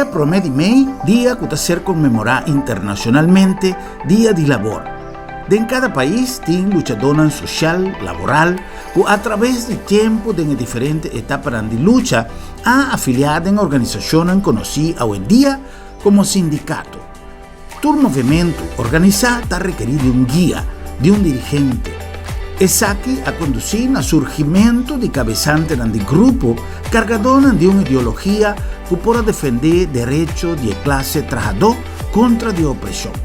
Dia promé di mei, dia ku ta ser konmemorá internashonalmente, Dia di Labor. Den kada pais tin luchadónan soshal, laboral, ku atraves di tempu den e diferente etapanan di lucha a afiliá den organisashonnan konosí awendia komo sindikato. Tur movementu organisá ta rekerí di un guia, di un dirigente. Esaki a kondusí na surgimentu di kabesantenan di grupo, kargadónan di un ideologia ku por a defendé derecho di e klase trahadó kontra di opreshon.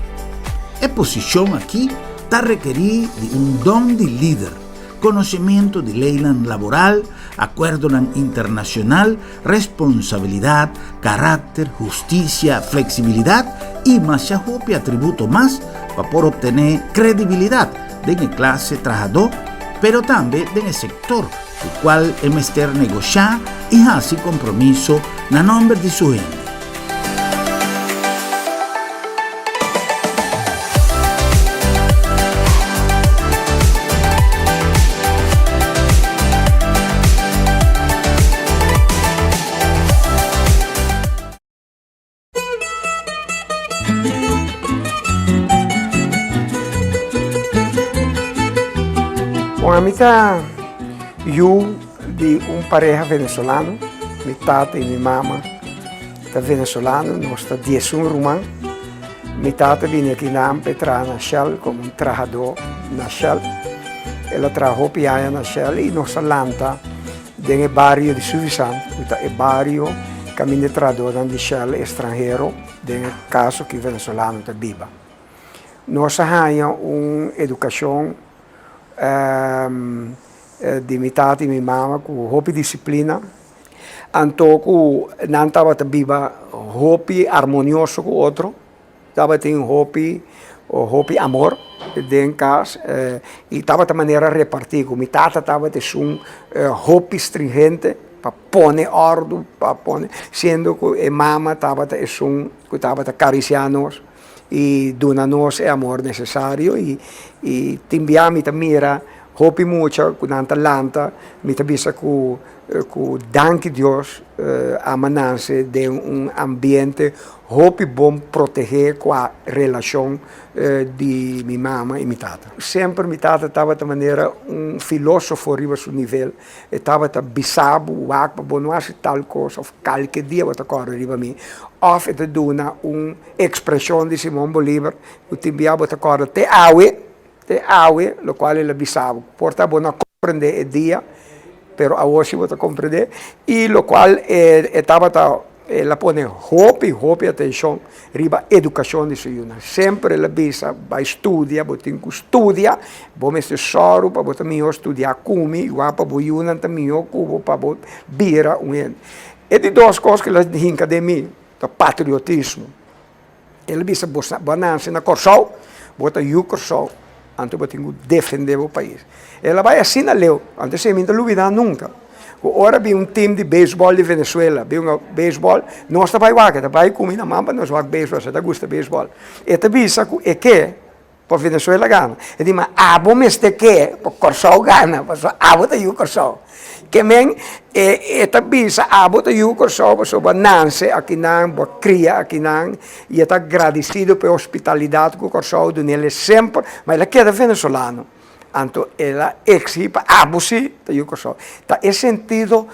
E posishon aki ta rekerí di un don di lider, konosementu di leinan laboral, akuerdonan internashonal, responsabilidat, karakter, hustisia, fleksibilidat i masha hopi atributo mas pa por optené kredibilidat den e klase trahadó, pero tambe den e sektor ku kual e mester negoshá i hasi kompromiso na nòmber di su hende. Bon, ami ta yu di un pareha venezolano, mi tata i mi mama ta venezolano, nos ta diesun ruman. Mi tata bini akinan pa e traha na Shell komo un trahadó na Shell. El a traha hopi aña na Shell i nos a lanta den e bario di Suffisant, ku ta e bario kaminda e trahadónan di Shell estranhero, den e kaso ki venezolano, ta biba. Nos a haña un edukashon di mi tata i mi mama ku hopi disiplina. Anto ku nan tabata biba hopi armonioso ku otro, tabatin hopi hopi amor den kas i tabata manera repartí ku mi tata tabata esun hopi stringente pa pone òrdu, pa pone, siendo ku e mama tabata esun ku tabata karisiá nos i duna nos e amor nesesario i i tin bia mi ta mira hopi mucha ku nan ta lanta mi ta bisa ku ku danki Dios a mananse den un ambiente hopi bon protegé kua relashon di mi mama i mi tata. Semper mi tata tabata manera un filosofo riba su nivel, e tabata bisa bo wak pa bo no hasi tal kos òf kalke dia bo ta kòrda riba mi òf e ta duna un ekspreshon di Simon Bolivar ku tin bia bo ta kòrda te awe. Te awe lokual el a bisa bo. Por ta bo no a komprendé e dia, pero awor si bo ta komprendé. I lokual e tabata, el a pone hopi, hopi atenshon riba edukashon di su yunan. Semper el a bisa, bai studia, bo tin ku studia, bo mester sòru pa bo ta mihó studiá ku mi, igual pa bo yunan ta mihó ku bo, pa bo bira un hende. E di dos kos ku el a hinka den mi ta patriotismo. El a bisa, Bo sa, bo a nase na Kòrsou, bo ta yu Kòrsou, anto bo tin ku defendé bo pais. El a bai asina leu, anto esei mi no ta lubidá nunka, ku ora bin un tim di beisbòl di Venezuela, bin hunga beisbòl, nos ta bai wak, e ta bai ku mi na man pa nos wak beisbòl, e ta gusta beisbòl. E ta bisa ku e ke Pa Venezuela gana. E di, ma abo mester ke pa Kòrsou gana, pasobra abo ta yu Kòrsou. Ke men e ta bisa abo ta yu Kòrsou pasobra bo a nanse akinan, bo a kria akinan, i e ta agradesido pa e hospitalidat ku Kòrsou dun'el e semper, ma el a keda venezolano. Anto el a eksihí pa abo si ta yu Kòrsou. Ta e sentido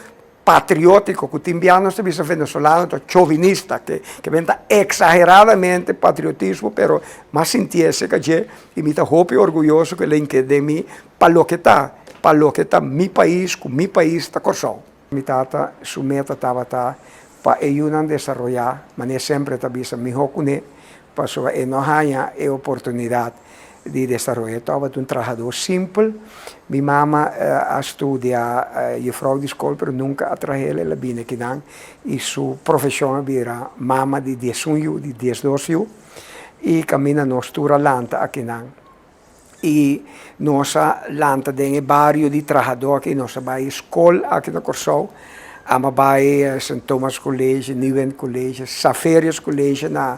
patriótiko ku tin bia nos ta bisa venezolano ta chovinista ke ke men ta eksageradamente patriotismo pero mas sinti esei ka dje i mi ta hopi orguyoso ku el a ink'é den mi pa loke ta pa loke ta mi pais ku mi pais ta Kòrsou. Mi tata su meta tabata pa e yunan desaroyá manera semper e ta bisa mihó kuné pasobra e no haña e oportunidat di desaroyo. E tabata un trahadó simpel. Mi mama a studia jufrou di skol pero nunka a trahel. El a bini akinan i su profeshon a bira mama di diesun yu, di diesdos yu. I kaminda nos tur a lanta akinan. I nos a lanta den e bario di trahadó aki. Nos a bai skol aki na Kòrsou. Amo a bai Sint Thomas College, Nieuwind College, Saverius College na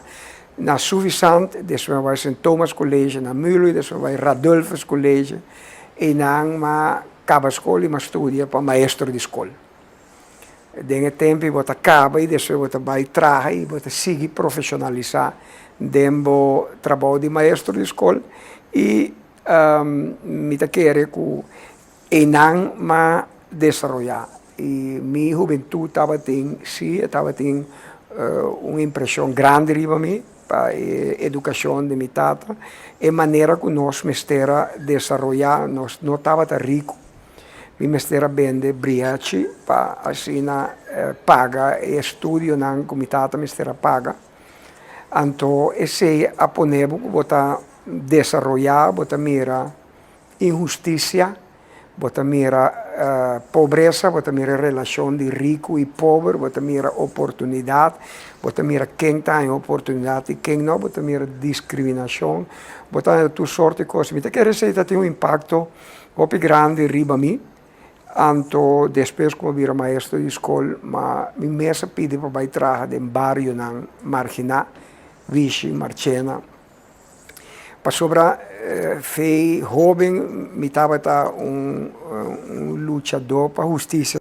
Na Suffisant, despues mi a bai Sint Thomas College na Mulu, despues mi a bai Radulphus College, einan mi a kaba skol i mi a studia pa maestro di skol. Den e tempu ei bo ta kaba i despues bo ta bai traha i bo ta sigui profeshonalisá den bo trabou di maestro di skol i mi ta kere ku einan m'a desaroyá i mi hubentut tabatin sí e tabatin un impreshon grandi riba mi pa e edukashon di mi tata, e manera ku nos mester a desaroyá nos no tabata riku. Mi mester a bende briachi pa asina paga e estudionan ku mi tata mester a paga. Anto esei a pone bo ku bo ta desaroyá, bo ta mira inhustisia, bo ta mira pobresa, bo ta mira relashon di riku i pober, bo ta mira oportunidat, bo ta mira ken ta haña oportunidat i ken no, bo ta mira diskriminashon, bo ta haña tur sorti kos. Mi ta kere esei ta tin un impakto Hopi grandi riba mi, anto despues ku mi a bira maestro di skol, ma mi mes a pidi pa bai traha den barionan marginá, Wishi, Marchena, pasobra fei hóben mi tabata un luchadó pa hustisia.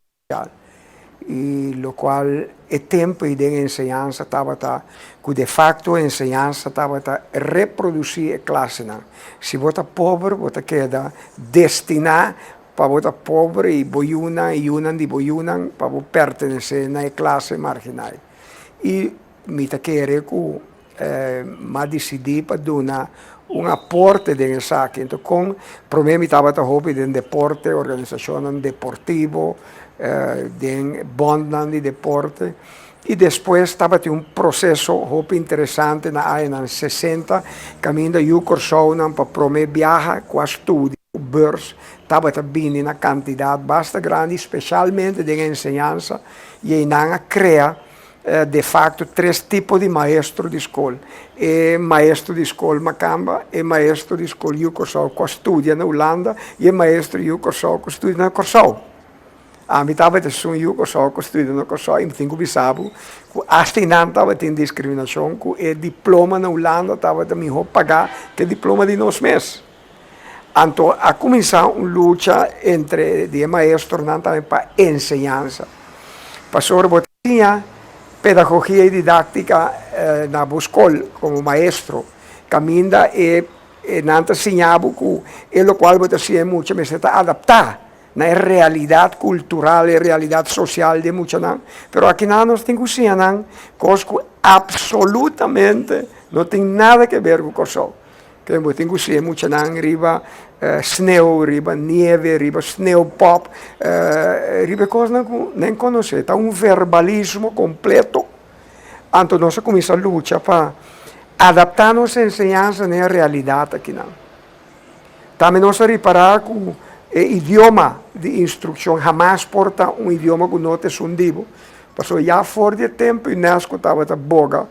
I lokual e tempu ei den enseñansa tabata ku de fakto enseñansa tabata reprodusí e klasenan. Si bo ta pober bo ta keda destiná pa bo ta pober i bo yunan i yunan di bo yunan pa bo pertenesé na e klase marginal. I mi ta kere ku M'a disidí pa duna un aporte den esaki. Enton kon promé mi tabata hopi den deporte, organisashonnan deportivo, den bòntnan di deporte i despues tabatin un proseso hopi interesante na añanan sesenta kaminda yu Kòrsounan pa promé biaha ku a studia ku bùrs tabata bini na kantidat basta grandi, speshalmente den enseñansa i einan a krea De facto tres tipo di maestro di skol, e maestro di skol makamba, e maestro di skol yu Kòrsou ku a studia na Hulanda i e maestro yu Kòrsou ku studia na Kòrsou. Ami tabata esun yu Kòrsou ku studia na Kòrsou i mi tin ku bisa bo ku asta einan tabatin diskriminashon ku e diploma na Hulanda tabata mihó pagá ku e diploma di nos mes. Anto a kuminsá un lucha entre di e maestronan tambe pa enseñansa. Pasobra bo ta siña pedagogia i didáktika na bo skol komo maestro, kaminda e nan ta siña bo ku e lokual bo ta siña e mucha mester ta adaptá na e realidat kultural, e realidat sosial di e muchanan. Pero akinan nos tin ku siña nan kos ku apsolutamente no tin nada ke ber ku Kòrsou. Ke bo tin ku siña muchanan riba sneu, riba nieve, riba sneupòp, riba e kosnan ku nan konosé. Ta un verbalismo kompleto. Anto nos a kuminsá lucha pa adaptá nos enseñansa na e realidat akinan. Tambe nos a ripará ku e idioma di instrukshon hamas por ta un idioma ku no ta esun di bo, pasobra ya for di e tempu UNESCO tabata boga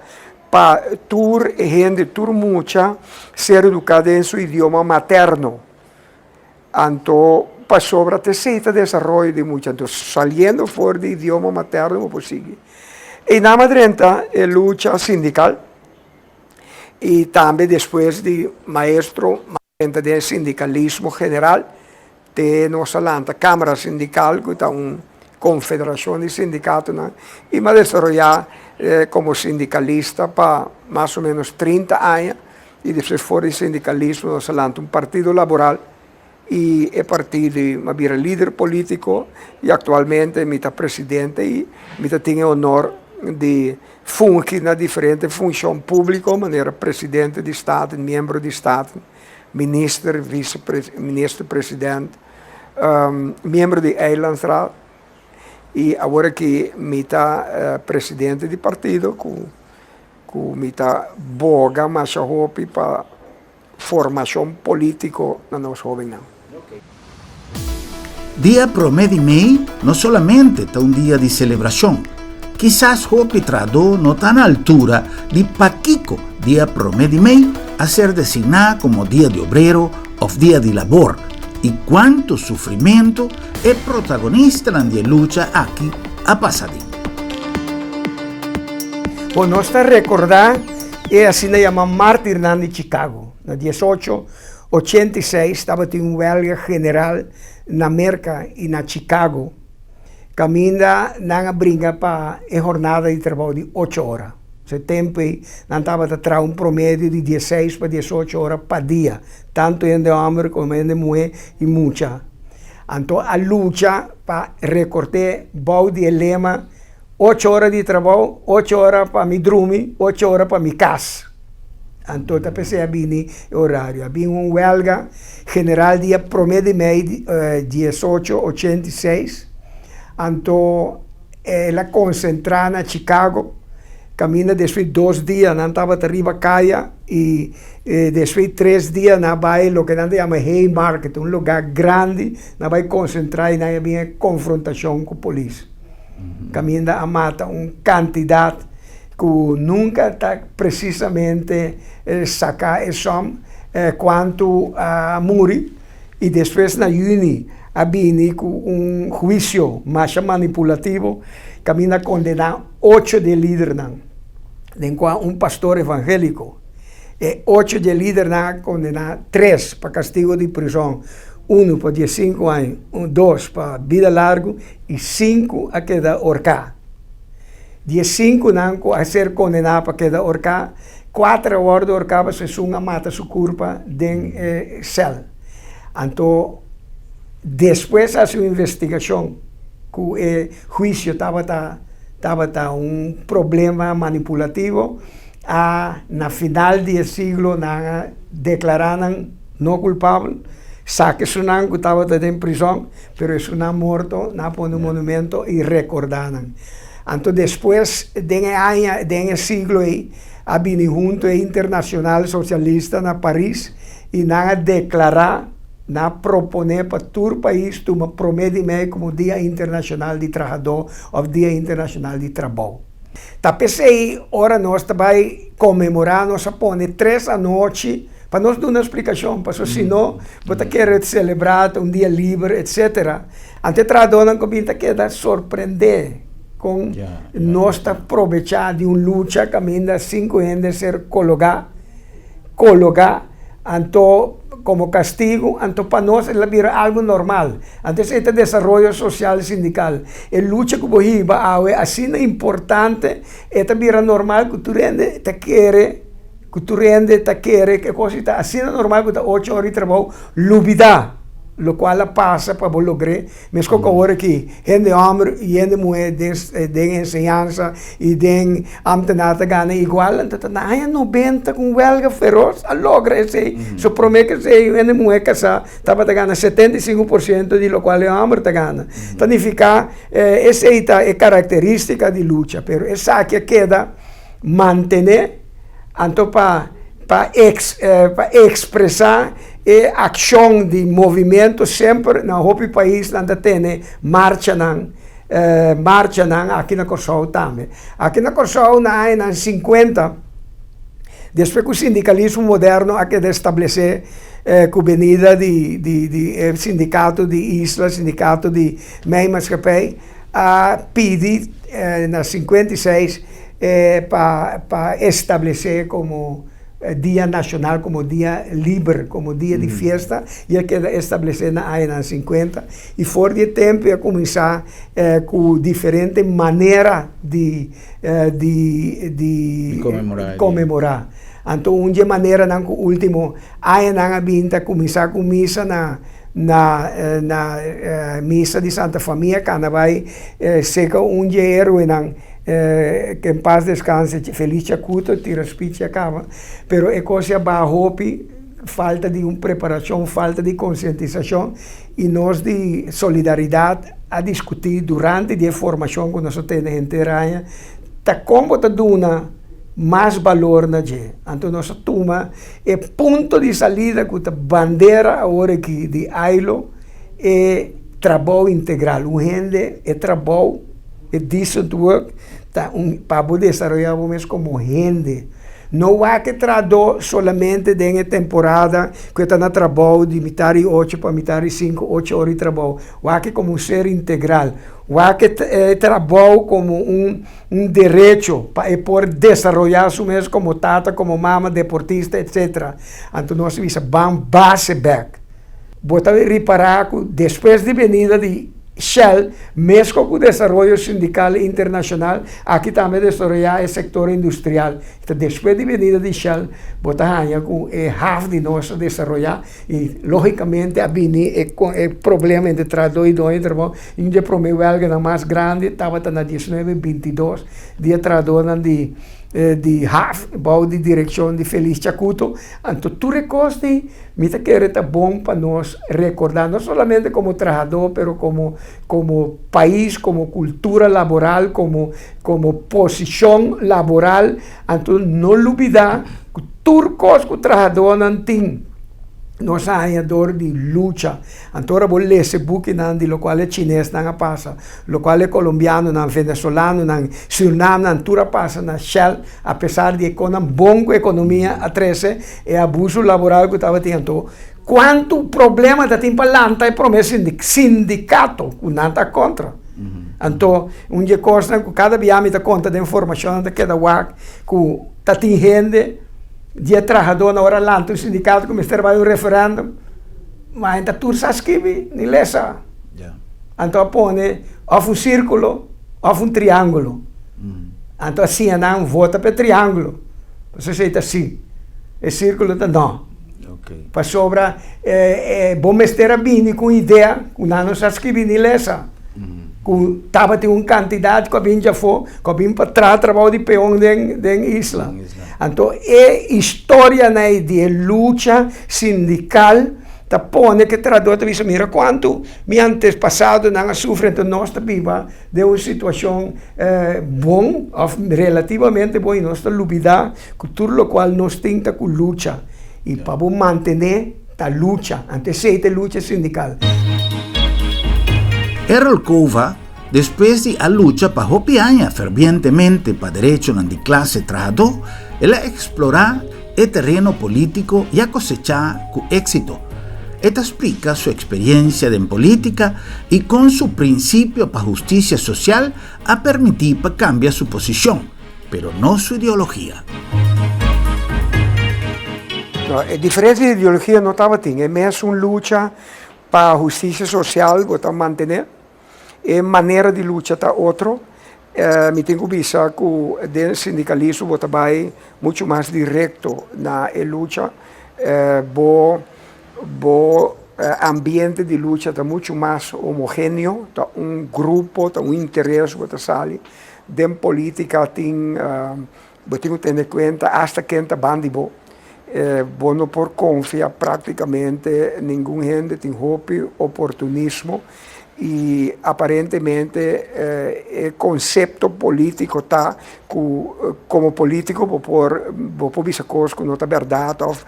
Pa tur hende, tur mucha ser eduká den su idioma materno. Anto pasobra ta esei ta desaroyo di mucha. Anto saliendo for di idioma materno bo por sigui. Einan a drenta e lucha sindikal i tambe despues di maestro. Drenta den sindikalismo general te nos a lanta Kámara Sindikal ku ta un konfederashon di sindikatonan i mi a desaroyá komo sindikalista pa mas o ménos 30 aña i despues for di sindikalismo nos a lanta un partido laboral i e partido mi a bira lider polítiko i aktualmente mi ta presidente i mi ta tin e honor di Fungi na diferente funshon públiko manera presidente di Staten, miembro di Staten, minister, vise minister president, miembro di Eilandsraad i awor aki mi ta presidente di partido ku ku mi ta boga masha hopi pa Formashon polítiko na nos hóbennan. Dia promé di mei no solamente ta un dia di selebrashon. Kisas hopi trahadó no ta na altura di pakiko dia promé di mei a ser designá komo Dia di Obrero òf Dia di Labor i kuantu sufrimentu e protagonistanan di e lucha aki a pasa den. Bon, nos ta rekordá e asina yamá mártirnan di Chicago. Na diesocho ochenta i seis tabatin un wèlga general na Merka i na Chicago. Kaminda nan a bringa pa e hornada di trabou di ocho ora. E tempu ei nan tabata traha un promedio di dieseis pa diesocho ora pa dia, tantu hende hòmber komo hende muhé i mucha. Anto a lucha pa rekort'é bou di e lema, Ocho ora di trabou, ocho ora pa mi drumi, ocho ora pa mi kas. Anto ta p'esei a bini e orario. A bin un wèlga general dia promé di mei diesocho ochenta i seis. Anto el a konsentrá na Chicago, kaminda despues dos dia nan tabata riba kaya i despues tres dia nan a bai loke nan ta yama Haymarket, un lugá grandi, nan a bai konsentrá i nan a bin e konfrontashon ku polis. Kaminda a mata un kantidat ku nunka ta presisamente saká e sòm kuantu a muri i despues na yüni a bini ku un huisio masha manipulativo kaminda a kondená ocho di e lidernan, den kua un pastor evangéliko. E ocho di e lidernan a kondená tres pa kastigo di prizòn, unu pa diesinku aña, dos pa bida largu i sinku a keda orká. Di e sinkunan ku a ser kondená pa keda orká, kuater a wòrdu orká pasobra esun a mata su kurpa den e sèl. Anto, despues a hasi un investigashon ku e huisio tabata tabata un problema manipulativo, a na final di e siglo nan a deklará nan no kulpabel, saka esunnan ku tabata den prizòn. Pero esunnan morto, nan a pone un monumento i rekordá nan. Anto despues, den e aña, den e siglo ei, a bini huntu e Internacional Socialista na Paris i nan a deklará, nan a proponé pa tur pais tuma promé di mei komo Dia Internashonal di Trahadó òf Dia Internashonal di Trabou. Ta p'esei ora nos ta bai konmemorá nos a pone tres anochi Pa nos duna splikashon, pasobra si no bo ta kere selebrá ta un dia liber etsetera. Anto e trahadónan ku bin ta keda sorprendé kon nos ta probechá di un lucha kaminda sinku hende ser kologá, kologá, anto komo kastigu, anto pa nos el a bira algu normal. Anto esei ta desaroyo sosial sindikal. E lucha ku bo hiba awe asina importante, e ta bira normal ku tur hende ta kere. Ku tur hende ta kere ku e kos ta asina normal ku ta ocho ora di trabou, lubidá lokual a pasa pa bo logr'é. Meskos ku awor aki hende hòmber i hende muhé den den enseñansa i den ámtenar ta gana igual, anto ta na aña nobenta ku un wèlga feros a logra esei. So promé ku esei un hende muhé kasá tabata gana 75% di lokual e hòmber ta gana. Ta nifiká esei ta e karakterístika di lucha, pero esaki a keda mantené. Anto pa pa ex pa expresa e accion di movimiento semper na hopi pais nan ta tene marchanan marchanan aki na Kòrsou tambe. Aki na Kòrsou na añanan sinkuenta despues ku sindikalismo moderno a keda establesé ku benida di di di e sindikato di isla, sindikato di Mijnmaatschappij a pidi na 56 pa pa establesé komo dia nashonal, komo dia liber, komo dia di fiesta i a keda establesé na añanan sinkuenta i for di e tempu a kuminsá ku diferente manera di di di konmemorá. Anto un di e maneranan ku último añanan a bin ta kuminsá ku misa na na na misa di Santa Famia kana bai seka un di e héroenan Ke en paz descanse Feliz Chacuto tira speech ya caba pero e cos ya baha hopi falta di un preparacion falta di concientisacion y nos di Solidaridad a discuti durante di e formacion cu nos a tene henter aña ta con bo ta duna mas balor na dje anto nos a tuma e punto di salida cu ta bandera awor aki di Ailo e trabou integral un hende e trabou. E decent work ta un pa bo desaroyá bo mes komo hende. No wak e trahadó solamente den e temporada ku e ta na trabou di mitar di ocho pa mitar di sinku, ocho ora di trabou. Wak e komo un ser integral. Wak e trabou komo un un derecho pa e por desaroyá su mes komo tata, komo mama, deportista, etcetera. Anto nos a bisa ban base bèk. Bo ta ripará ku despues di benida di. Shell, mesko ku desaroyo sindikal internashonal, aki tambe a desaroyá e sektor industrial. Ta despues di benida di Shell bo ta haña ku e haf di nos a desaroyá i lógikamente a bini e e problema entre trahadó i doño di trabou. Un di e promé wèlganan mas grandi tabata na diesnuebe bintidos di e trahadónan di di haf bou di direkshon di Feliz Chacuto. Anto tur e kos di mi ta kere ta bon pa nos rekordá no solamente komo trahadó pero komo komo pais, komo kultura laboral, komo komo posishon laboral. Anto no lubidá ku tur kos ku trahadónan tin nos a haña dor di lucha. Anto ora bo lesa e bukinan di lokual e chinesnan a pasa, lokual e kolombianonan, venezolanonan, surinamnan tur a pasa na Shell, apesar di e konan bon ku ekonomia a trese, e abuso laboral ku tabatin. Anto kuantu problema ta tin pa lanta e prome sindikato ku nan ta kontra. Anto un di e kosnan ku kada bia mi ta konta den formashonnan ta keda wak ku ta tin hende di e trahadónan ora lanta un sindikato ku mester bai un referèndum, ma nan ta tur sa skibi ni lesa. Anto a pone òf un sírkulo òf un triángulo. Anto a siña nan vota pa e triángulo. Pasobra esei ta sí. E sírkulo ta nò. Pasobra bo mester a bini ku un idea ku nan no sa skibi ni lesa. Ku tabatin un kantidat ku a bin djafó, ku a bin pa traha trabou di peon den isla. Anto e historianan ei di e lucha sindikal ta pone ku e trahadó ta bisa, mira kuantu mi antepasadonan a sufri, anto nos ta biba den un situashon bon òf relativamente bon i nos ta lubidá ku tur lokual nos tin ta ku lucha i pa bo mantené ta lucha, anto esei ta e lucha sindikal. Errol Cova, despues di a lucha pa hopi aña fervientemente pa derechonan di klase trahadó, el a eksplorá e tereno polítiko i a kosechá ku éksito. E ta splika su eksperiencia den polítika i kon su prinsipio pa hustisia sosial a permití pa kambia su posishon, pero no su ideologia. No, e diferencia di ideologia no tabatin. E mesun lucha pa hustisia sosial bo ta mantené. E manera di lucha ta otro. Mi tin ku bisa ku den sindikalismo bo ta bai muchu mas direkto na e lucha. Bo bo ambiente di lucha ta muchu mas homogeneo, ta un grupo, ta un interes bo ta sali. Den politica tin bo tin cu tene cuenta hasta ken ta bandi bo. Bo no por confia practicamente ningun hende, tin hopi oportunismo y aparentemente e concepto politico ta cu como politico bo por bo por bisa cos cu no ta berdad of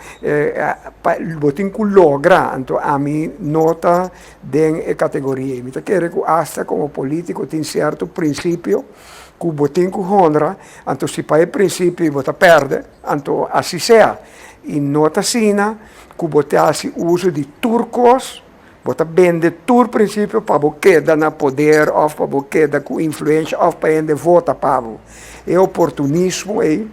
bo tin cu logra, anto ami no ta den e categoria ei. Mi ta kere cu hasta como politico tin cierto principio cu bo tin cu honra, anto si pa e principio bo ta perde, anto asi sea. Y no ta asina cu bo ta haci uso di tur cos, bo ta bende tur principio pa bo keda na poder of pa bo keda cu influencia of pa hende vota pa bo. E oportunismo ei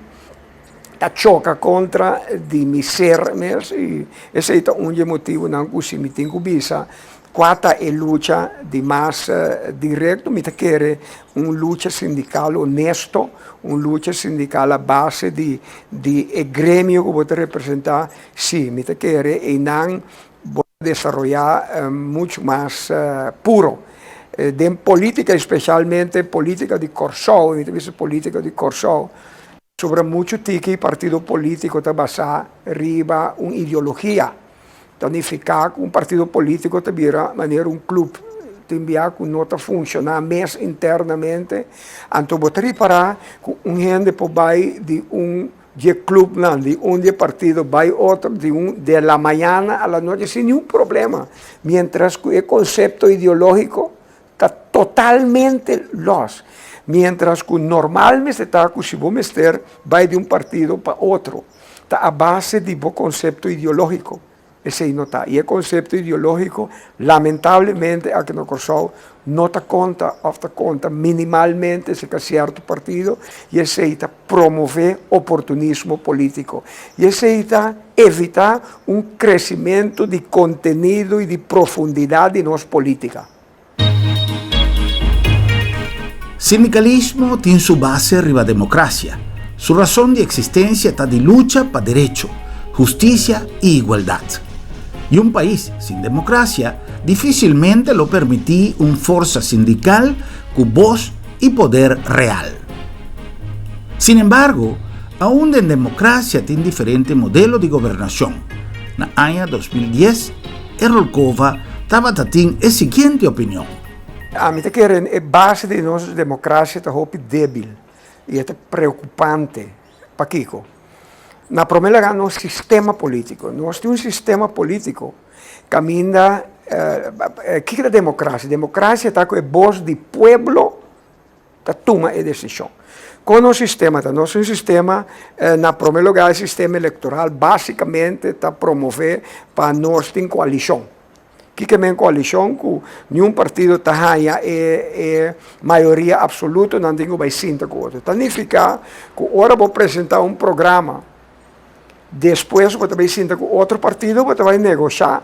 ta choka kontra di mi ser mes i esei ta un di e motibunan ku si mi tin ku bisa kua ta e lucha di mas direkto mi ta kere un lucha sindikal honesto, un lucha sindikal a base di di e gremio ku bo ta representá, si mi ta kere einan bo ta desaroyá muchu mas puro. Den polítika espesialmente polítika di Kòrsou, mi ta bisa polítika di Kòrsou. Sobra muchu tiki partido polítiko ta basá riba un ideologia. Ta nifiká ku un partido polítiko ta bira manera un klup. Tin bia ku no ta funshoná mes internamente. Anto bo ta ripará ku un hende por bai di un di e klupnan, di un di e partido bai otro, di un de la mañana a la noche sin niun problema. Miéntras ku e konsepto ideológiko Ta totalmente los. Mientras cu normal mester ta cu si bo mester bay di un partido pa otro, ta a base di bo concepto ideologico. Esey no ta. Y e concepto ideologico lamentablemente aki na Corsou no ta conta of ta conta minimalmente cerca cierto partido y esey ta promove oportunismo politico. Y esey ta evita un crecimento di contenido y di profundidad di nos politica. Sindikalismo tin su base riba demokrasia. Su rason di eksistensia ta di lucha pa derecho, hustisia i igualdat. I un pais sin demokrasia difísilmente lo permití un forsa sindikal ku bos i poder real. Sin embargo, aun den demokrasia tin diferente modelo di gobernashon. Na aña 2010, Errol Cova tabata tin e siguiente opinion. Ami ta kere e base di nos demokrasia ta hopi débil i e ta preokupante. Pakiko? Na promé lugá nos sistema polítiko. Nos tin un sistema polítiko kaminda kiko ta demokrasia? Demokrasia ta ku e bos di pueblo ta tuma e desishon. Kon nos sistema ta? Nos tin un sistema, na promé lugá e sistema elektoral básikamente ta promové pa nos tin koalishon. Kiko men koalishon? Ku niun partido ta haña e e mayoria apsoluto, nan tin ku bai sinta ku otro. Ta nifiká ku ora bo presentá un programa, despues bo ta bai sinta ku otro partido, bo ta bai negoshá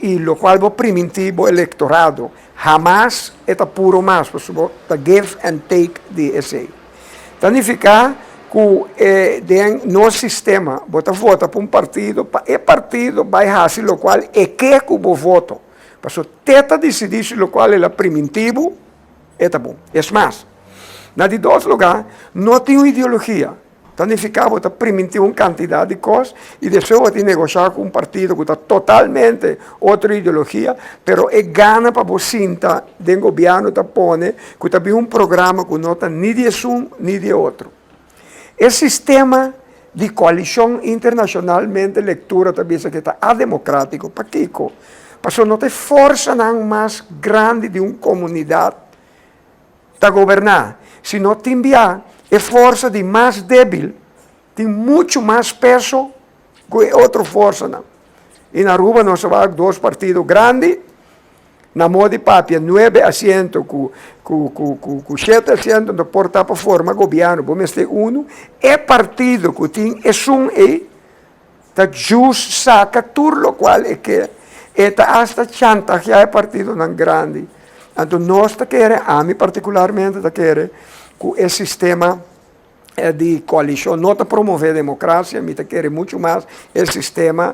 i lokual bo primintí bo elektorado, hamas e ta puro mas, pasobra bo ta give and take di esei. Ta nifiká ku den nos sistema bo ta vota pa un partido pa e partido bai hasi lokual e ke ku bo voto. Pasobra te ta disidí si lokual el a primintí bo e ta bon. Es mas, na di dos lugá no tin un ideologia. Ta nifiká bo ta primintí un kantidat di kos i despues bo tin negoshá ku un partido ku ta totalmente otro ideologia, pero e gana pa bo sinta den gobièrnu ta pone ku ta bin un programa ku no ta ni di esun ni di e otro. E sistema di koalishon internashonalmente lektura ta bisa ku e ta ademokratico. Pakiko? Pasobra no ta e forsanan mas grandi di un komunidat ta goberná, sino tin bia e forsa di mas débil tin muchu mas peso ku e otro forsanan. I na Aruba nos a wak dos partido grandi, na modo di papia nuebe asiento ku ku shete asiento, no por ta pa forma gobièrnu, bo mester unu. E partido ku tin esun ei ta jus saka tur lokual e ke, e ta asta chantageá e partidonan grandi. Anto nos ta kere, ami partikularmente ta kere, ku e sistema di koalishon no ta promové demokrasia, mi ta kere muchu mas e sistema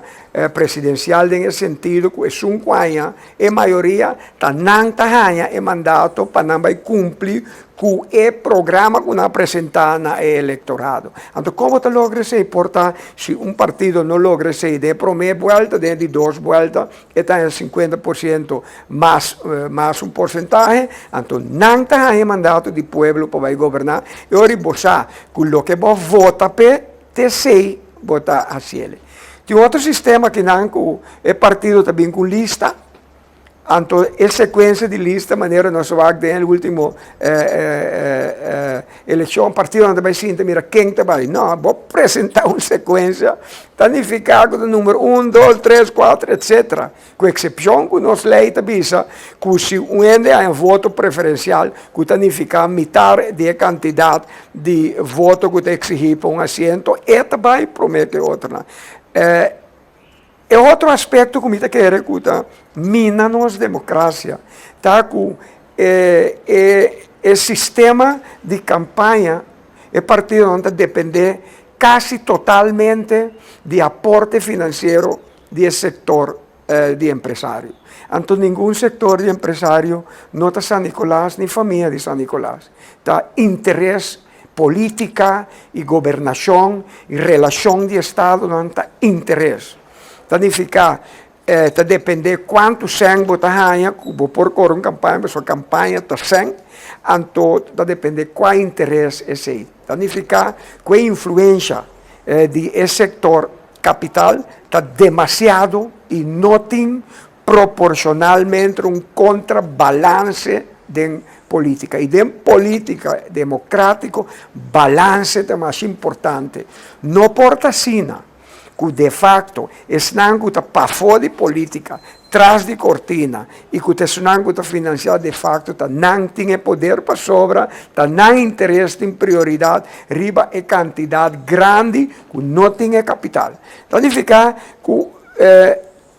presidensial den e sentido ku esun ku haña e mayoria ta nan ta haña e mandato pa nan bai kumpli ku e programa ku nan a presentá na e elektorado. Anto kon bo ta logra esei? Por ta si un partido no logra esei den e promé buèlta, den e di dos buèlta e ta haña 50% mas mas un porsentahe, anto nan ta haña e mandato di pueblo pa bai goberná. E ora bo sa ku loke bo vota p'e, ta esei bo ta hasiel. Tin otro sistema kinan ku e partido ta bin ku un lista. Anto e secuencia di lista manera nos a wak den e ultimo eleccion, partidonan ta bay sinta mira ken ta bay. No, bo presenta un secuencia ta nifica cu ta numero un, dos, tres, cuatro, etcetera. Cu excepcion cu nos ley ta bisa cu si un hende haña voto preferencial cu ta nifica mitar di e cantidad di voto cu ta exigi pa un asiento, e ta bay prome cu e otronan. E otro aspekto ku mi ta kere ku ta mina nos demokrasia ta ku e e e sistema di kampaña e partidonan ta dependé kasi totalmente di aporte finansiero di e sektor di empresario. Anto ningun sektor di empresario no ta San Nicolas ni famia di San Nicolas. Ta interes Politica y gobernacion y relacion di estadonan ta interes. Ta nifica ta depende cuanto cen bo ta haña cu bo por core un campaña pasobra campaña ta cen, anto ta depende cua interes esey. Ta nifica cu e influencia di e sector capital ta demasiado y no tin proporcionalmente un contrabalance den politica. Y den politica democratico balance ta mas importante. No por ta asina cu de facto esnan cu ta pafo di politica, tras di cortina y cu ta esnan cu ta financia de facto ta nan tin e poder pasobra ta nan interes tin prioridad riba e cantidad grandi cu no tin e capital. Ta nifica cu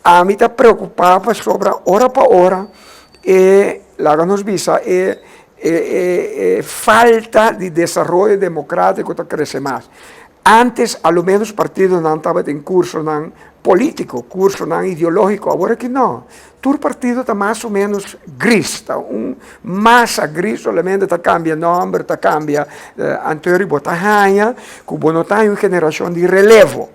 Ami ta preokupá pasobra ora pa ora e, laga nos bisa, e E falta di desaroyo demokratiko ta krese mas. Antes a lo menos partidonan tabatin kursonan polítiko, kursonan ideológiko, awor aki no. Tur partido ta mas o menos gris, ta un masa gris solamente ta kambia nòmber, ta kambia anterior i bo ta haña ku bo no ta haña un generashon di relevo.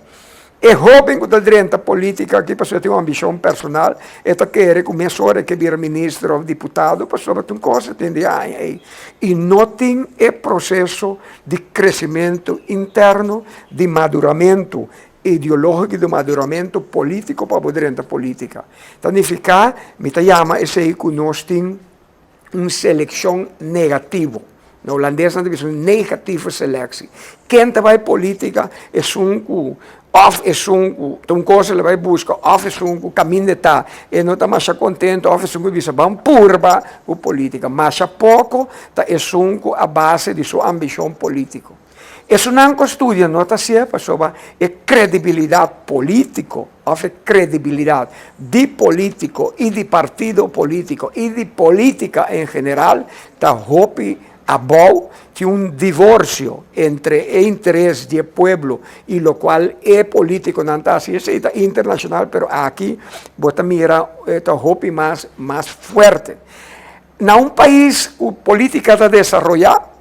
E hóben ku ta drenta polítika aki pasobra e tin un ambishon personal, e ta kere ku mesora e ke bira minister òf diputado pasobra tin kos e tin di haña ei. I no tin e proseso di kresementu interno, di maduramentu ideológiko i di maduramentu polítiko pa bo drenta polítika. Ta nifiká, mi ta yama esei ku nos tin un selekshon negativo. Na hulandes nan ta bisa un negatieve selectie. Ken ta bai politica? Esun ku òf esun ku ta un kos el a bai buska òf esun ku kaminda e ta e no ta masha kontento òf esun ku bisa ban purba ku politica. Masha poko ta esun ku a base di su ambishon politico. Esunnan ku a studia no ta hasié pasobra e kredibilidat polítiko òf e kredibilidat di polítiko i di partido polítiko i di polítika en general ta hopi abou. Tin un divorsio entre e interes di e pueblo i lokual e polítikonan ta hasi. Esei ta internashonal pero aki bo ta mira e ta hopi mas mas fuerte. Na un pais ku polítika ta desaroyá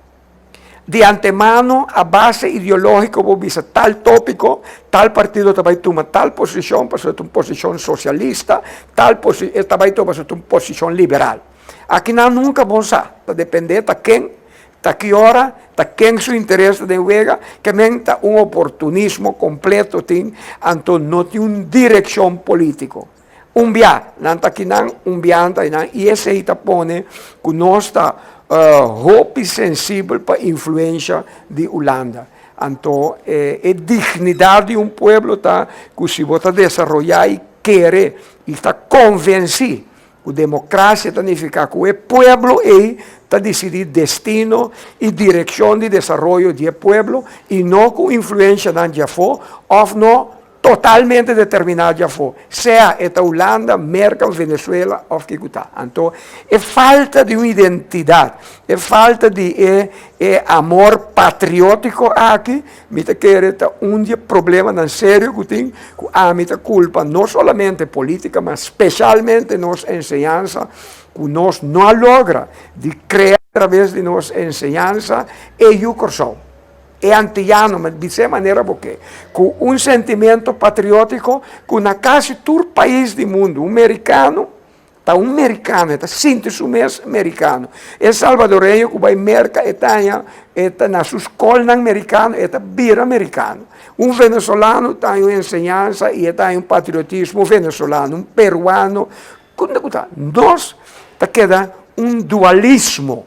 Di antemano a base ideológiko bo bisa tal tópiko, tal partido ta bai tuma tal posishon pasobra ta un posishon sosialista, tal posi e ta bai tuma pasobra ta un posishon liberal. Akinan nunka bo sa, ta dependé ta ken, ta ki ora, ta ken su interes ta den wega, ke men ta un oportunismo kompleto tin, anto no tin un direkshon polítiko. Un bia nan ta kinan, un bia nan ta einan i esei ta pone ku nos ta hopi sensibel pa influensha di Hulanda. Anto e dignidat di un pueblo ta ku si bo ta desaroyá i kere i ta konvensí ku demokrasia ta nifiká ku e pueblo ei ta disidí destino i direkshon di desaroyo di e pueblo i no ku influenshanan di afó òf no Totalmente determiná djafó, sea e ta Hulanda, Merka, Venezuela òf kiko ta. Anto e falta di un identidat, e falta di e e amor patriótiko aki, mi ta kere ta un di e problemanan serio ku tin, ku ami ta kulpa no solamente polítika, ma speshalmente nos enseñansa, ku nos no a logra di krea atraves di nos enseñansa e yu Kòrsou. E antiyano, ma bis'é manera bo ke, ku un sentimiento patriótiko ku na kasi tur pais di mundu, un merikano ta un merikano, e ta sinti su mes merikano. E salvadoreño ku bai Merka e ta haña, e ta na su skolnan merikano, e ta bira merikano. Un venezolano ta haña un enseñansa i e ta haña un patriotismo venezolano, un peruano, kunda ku ta. Nos ta keda un dualismo.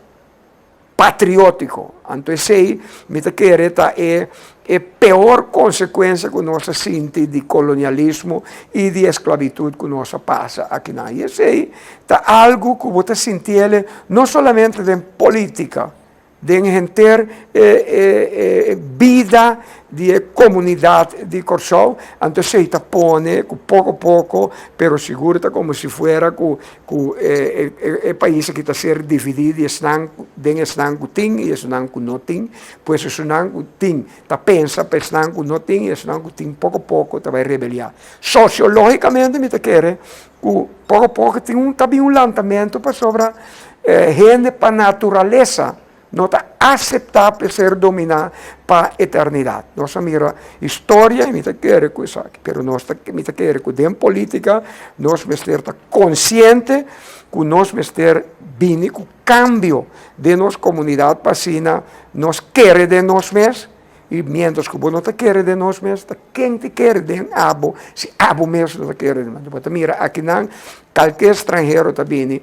patriótiko. Anto esei mi ta kere ta e e peor konsekuensia ku nos a sinti di kolonialismo i di esklabitut ku nos a pasa akinan. I esei ta algu ku bo ta sintiel no solamente den polítika, den henter e e e bida di e komunidat di Kòrsou, anto esei ta pone ku poko poko pero sigur ta komo si fuera ku ku e e pais aki ta ser dividí di esnan den esnan ku tin i esnan ku no tin, pues esunnan ku tin ta pensa pa esnan ku no tin i esnan ku tin poko poko ta bai rebeliá. Sosiológikamente mi ta kere ku poko poko tin un ta bin un lantamentu pasobra hende pa naturalesa No ta aseptá p'e ser dominá pa eternidat. Nos a mira historia i mi ta kere ku esaki, pero nos ta mi ta kere ku den polítika nos mester ta konsiente ku nos mester bini ku kambio den nos komunidat pa asina nos kere den nos mes i miéntras ku bo no ta kere den nos mes ta ken ta kere den abo si abo mes no ta kere den bo. Bo ta mira akinan kalke stranhero ta bini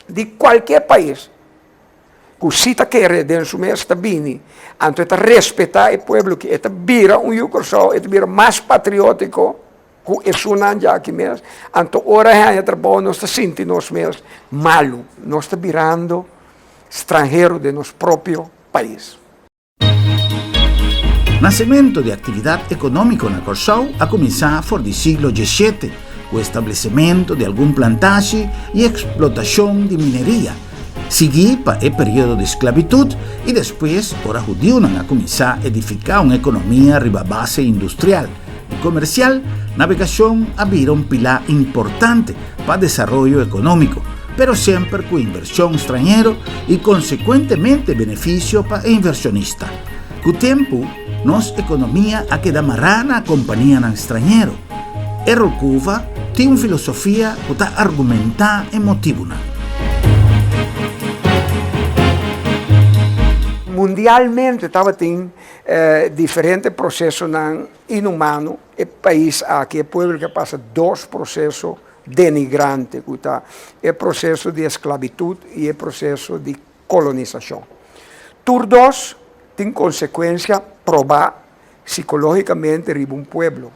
di kualke pais. Ku si ta kere den su mes ta bini, anto e ta respetá e pueblo ki e ta bira un yu Kòrsou, e ta bira mas patriótiko ku esunnan djaki mes. Anto ora e haña trabou nos ta sinti nos mes malu, nos ta birando stranhero den nos propio pais. Nasementu di aktividat ekonómiko na Kòrsou a kuminsá for di siglo diesshete ku establesementu di algun plantashi i eksplotashon di mineria. Sigui pa e periodo di sklabitut i despues ora hudiunan a kuminsá edifiká un ekonomia riba base industrial i komersial, nabegashon a bira un pilá importante pa desaroyo ekonómiko, pero semper ku invershon strañero i konsekuentemente benefisio pa e invershonista. Ku tempu, nos ekonomia a keda mará na kompanianan strañero. Errol Cuva tin un filosofia ku ta argumentá e motibunan. Mundialmente tabatin diferente prosesonan inhumano. E pais aki, e pueblo aki a pasa dos proseso denigrante ku ta e proseso di esklabitut i e proseso di kolonisashon. Tur dos tin konsekuensia probá sikológikamente riba un pueblo.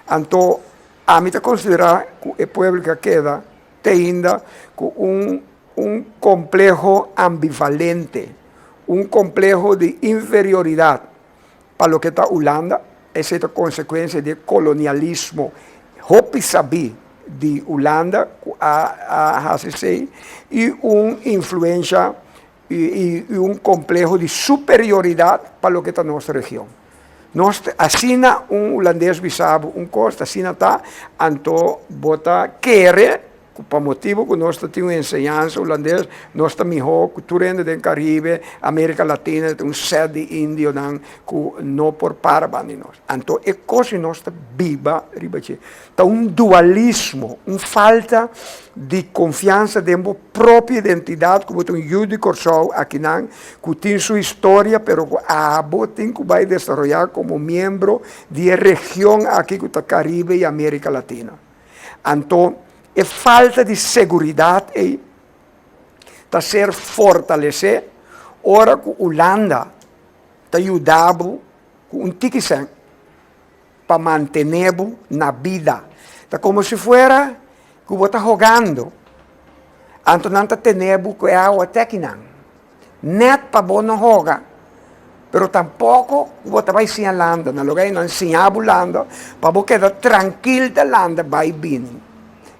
Anto ami ta konsiderá ku e pueblo ke a keda te ainda ku un un kompleho ambivalente, un kompleho di inferioridat pa loke ta Hulanda, esei ta konsekuensia di e kolonialismo hopi sabí di Hulanda ku a a hasi esei i un influensha i un kompleho di superioridat pa loke ta nos region. Nos asina un hulandes bisa bo un kos, asina ta, anto bo ta kere ku pa motibu ku nos ta tin un enseñansa hulandes, nos ta mihó ku tur hende den Karibe, Amerika Latina, ta un sèt di indionan ku no por para banda di nos. Anto e kos di nos ta biba riba dje. Ta un dualismo, un falta di konfiansa den bo propio identidat ku bo ta un yu di Kòrsou akinan ku tin su historia pero ku abo tin ku bai desaroyá komo miembro di e region aki ku ta Karibe i Amerika Latina. Anto e falta di seguridat ei ta ser fortalesé ora ku Hulanda ta yuda bo ku un tiki sèn. Pa mantené bo na bida. Ta komo si fuera ku bo ta hogando, anto nan ta tene bo ku e awa te akinan, nèt pa bo no hoga, pero tampoko ku bo ta bai siña landa. Na lugar di nan siña bo landa, pa bo keda trankil ta landa bai bini.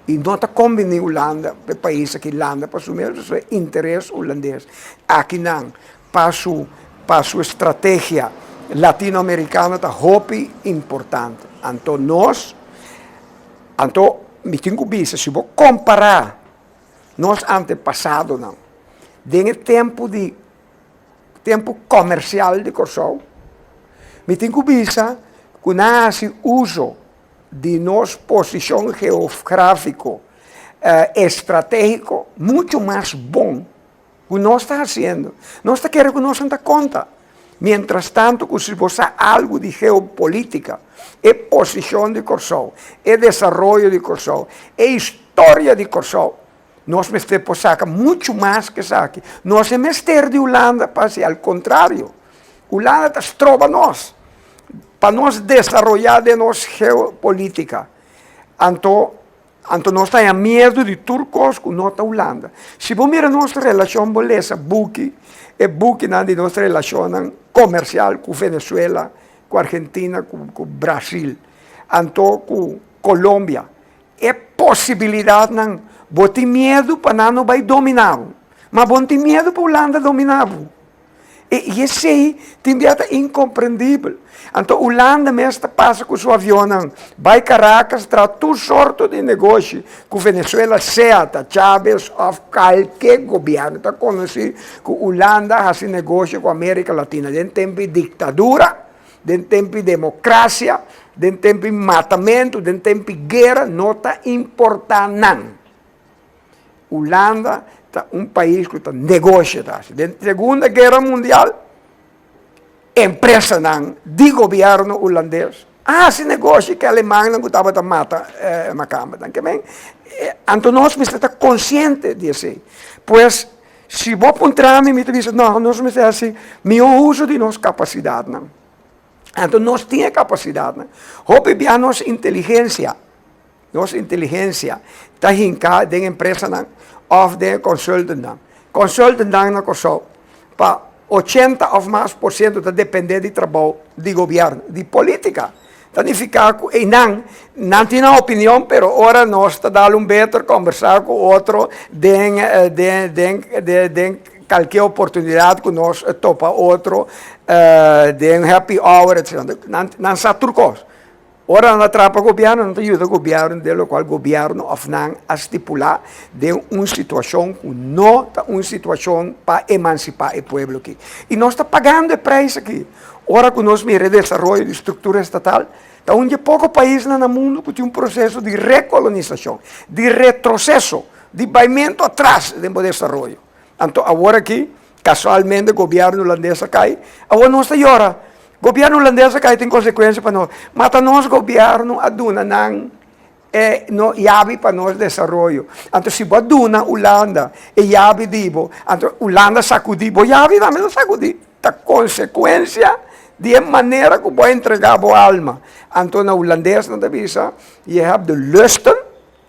I no ta kombiní Hulanda, e pais aki landa pa su mes, pasobra e interes hulandes akinan Pa su pa su estrategia latinoamericano ta hopi importante. Anto nos, anto mi tin cu bisa si bo compara nos antepasadonan den e tempo di tempo comercial di Corsou, mi tin cu bisa cu nan a haci uso di nos posicion geografico estrategico mucho mas bon Ku nos ta hasiendo. Nos ta kere ku nos no ta konta. Mientras tanto ku si bo sa algu di geopolitika, e posishon di Kòrsou, e desaroyo di Kòrsou, e historia di Kòrsou, nos mester por saka muchu mas ku esaki. Nos e mester di Hulanda pa hasi, al kontrario, Hulanda ta stroba nos pa nos desaroyá den nos geopolitika. Anto Anto nos ta haña miedu di tur kos ku no ta Hulanda. Si bo mira nos relashon, bo lesa buki, e bukinan di nos relashonnan komersial ku Venezuela, ku Argentina, ku Brasil, anto ku Colombia, e posibilidatnan, bo tin miedu pa nan no bai dominá bo, ma bo no tin miedu pa Hulanda dominá bo. I esei tin bia ta inkomprendibel. Anto Hulanda mes ta pasa ku su avionnan bai Caracas traha tur sorto di negoshi ku Venezuela sea ta Chavez òf kalke gobièrnu. Ta konosí ku Hulanda a hasi negoshi ku Amerika Latina den tempu di diktadura, den tempu di demokrasia, den tempu di matamentu, den tempu di guera no ta importá nan. Hulanda ta un pais ku ta negoshi ta hasi. Den Segunda Guera Mundial, empresanan di gobièrnu hulandes a hasi negoshi ku e alemannan ku tabata mata makambernan. Ke men, anto nos mester ta konsiente di esei. Pues, si bo puntra mi, mi ta bisa, no, nos mester hasi mihó uso di nos kapasidatnan. Anto nos tin e kapasidatnan. Hopi bia nos inteligensia. Nos inteligensia ta hinká den empresanan òf den e consultantnan. Consultantnan na Kòrsou pa ochenta òf mas por siento ta dependé di trabou di gobièrnu, di polítika. Ta nifiká ku einan nan tin nan opinion, pero ora nos ta dal un beter kòmbersá ku otro den den den den kalke oportunidat ku nos topa otro den happy hour etcetera, nan nan sa tur kos. Ora nan a trapa gobièrnu, nan ta yuda gobièrnu den lokual gobièrnu òf nan a stipulá den un situashon ku no ta un situashon pa emansipá e pueblo aki. I nos ta pagando e preis aki. Ora ku nos mira e desaroyo di struktura estatal, ta un di e poko paisnan na mundu ku tin un proseso di rekolonisashon, di retroseso, di baimentu atras den bo desaroyo. Anto awor aki, kasualmente gobièrnu hulandes a kai, awor nos ta yora. Gobièrnu hulandes a kai tin konsekuensia pa nos. Ma ta nos gobièrnu a duna nan e no yabi pa nos desaroyo. Anto si bo a duna Hulanda e yabi di bo, anto Hulanda sakudí bo yabi tambe ta sakudí. Ta konsekuensia di e manera ku bo a entregá bo alma. Anto na hulandes nan ta bisa, Je hebt de lusten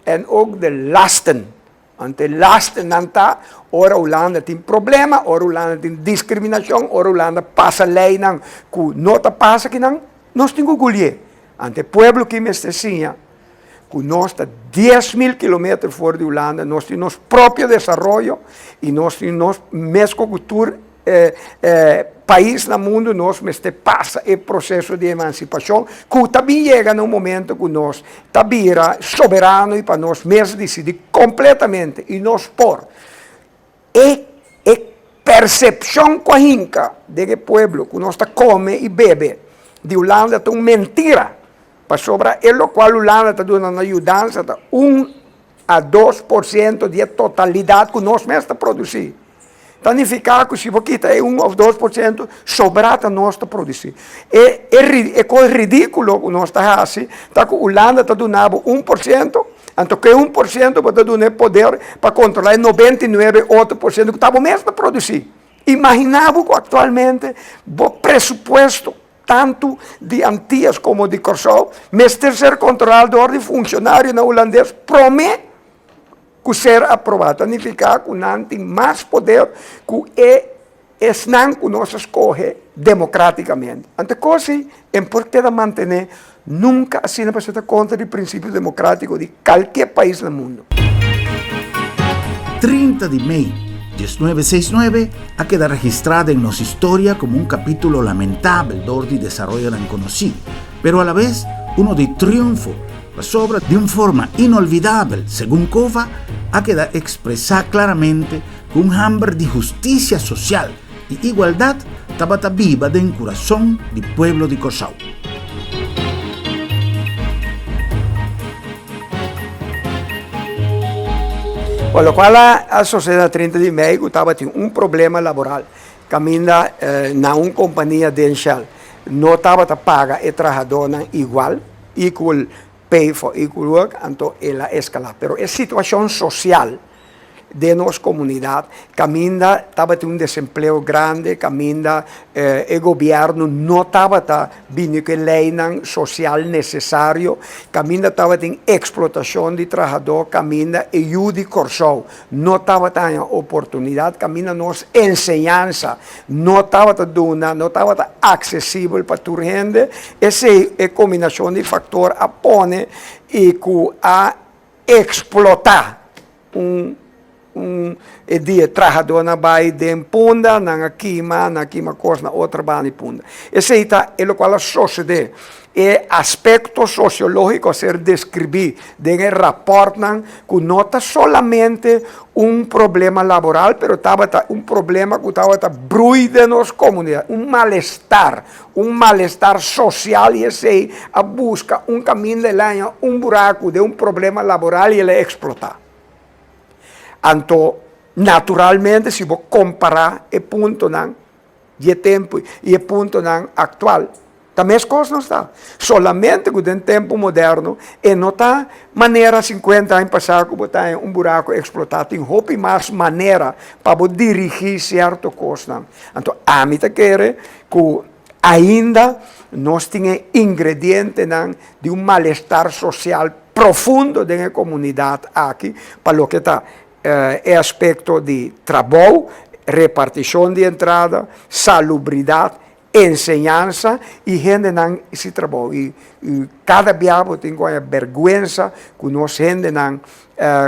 en ook de lasten. Anto e lastennan ta ora Hulanda tin problema, ora Hulanda tin diskriminashon, ora Hulanda pasa leinan ku no ta pasa akinan, nos tin ku gulié. Anto e pueblo aki mester siña ku nos ta 10.000 kilometer for di Hulanda, nos tin nos propio desaroyo i nos tin nos mes ku tur pais na mundu nos mester pasa e proseso di emansipashon ku ta bin yega na un momento ku nos ta bira soberano i pa nos mes disidí kompletamente i nos por e e persepshon ku a hinka den e pueblo ku nos ta kome i bebe di Hulanda ta un mentira pasobra e lokual Hulanda ta duna na yudansa ta un a 2% di e totalidat ku nos mes ta produsí. Ta nifiká ku si bo kita e un òf 2%, sobrá ta nos ta produsí. E e e kos ridíkulo ku nos ta hasi ta ku Hulanda ta duna bo 1%, anto ku e 1% bo ta duna e poder pa kontrolá e 99 otro por siento ku ta bo mes ta produsí. Imaginá bo ku aktualmente bo presupuesto tantu di Antias komo di Kòrsou mester ser kontrolá dor di funshonarionan hulandes promé ku ser aprobá. Ta nifiká ku nan tin mas poder ku e esnan ku nos a skohe demokrátikamente. Anto e kos ei en por keda mantené nunka asina pasobra ta kontra di prinsipio demokrátiko di kalke pais na mundu. 30 di mei 1969 a keda registrá den nos historia komo un kapítulo lamentabel dor di desaroyonan konosí, pero alabes uno di triunfo, pasobra di un forma inolvidabel, segun Cova, a keda ekspresá klaramente ku un hamber di hustisia sosial i igualdat tabata biba den kurason di pueblo di Kòrsou. Por lokual a sosede na 30 di mei ku tabatin un problema laboral kaminda na un kompania den Shell no tabata paga e trahadónan igual, equal pay for equal work, anto el a eskalá. Pero e situashon sosial den nos komunidat kaminda tabatin un desempleo grandi, kaminda e gobièrnu no tabata bini ku e leinan sosial nesesario, kaminda tabatin eksplotashon di trahadó, kaminda e yu di Kòrsou no tabata haña oportunidat, kaminda nos enseñansa no tabata duna, no tabata aksesibel pa tur hende, esei e kombinashon di faktor a pone i ku a eksplotá un un e dia e trahadónan bai den Punda, nan a kima, nan a kima kos na otro banda di Punda. Esei ta e lokual a sosodé. E aspekto sosiológiko a ser deskribí den e rapòrtnan ku no ta solamente un problema laboral, pero tabata un problema ku tabata brui den nos komunidat, un malestar, un malestar sosial i esei a buska un kaminda el a haña un buraku den un problema laboral i el a eksplotá. Anto, naturalmente si bo kompará e puntonan di e tempu i e puntonan aktual, ta meskos nos ta. Solamente ku den tempu moderno e no ta manera sinkuenta aña pasá ku bo ta haña un buraku eksplotá. Tin hopi mas manera pa bo dirigí sierto kosnan. Anto ami ta kere ku ainda nos tin e ingredientenan di un malestar sosial profundo den e komunidat aki pa loke ta e aspekto di trabou, repartishon di entrada, salubridat. Enseñansa i hendenan si trabou i kada bia bo tin ku haña bèrgwensa ku nos hendenan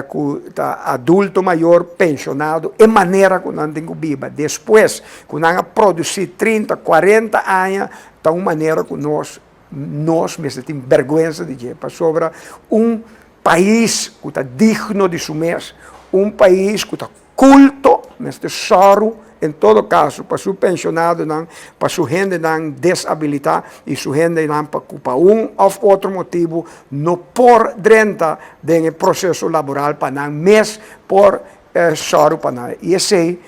ku ta adulto mayor penshonado e manera ku nan tin ku biba despues ku nan a produsí trinta kuarenta aña ta un manera ku nos nos mester tin bèrgwensa di dje pasobra un pais ku ta digno di su mes un pais ku ta Kulto mester sòru en todo kaso pa su penshonadonan, pa su hendenan desabilitá i su hendenan pa ku pa un òf otro motibu no por drenta den e proseso laboral pa nan mes por sòru pa nan. I esei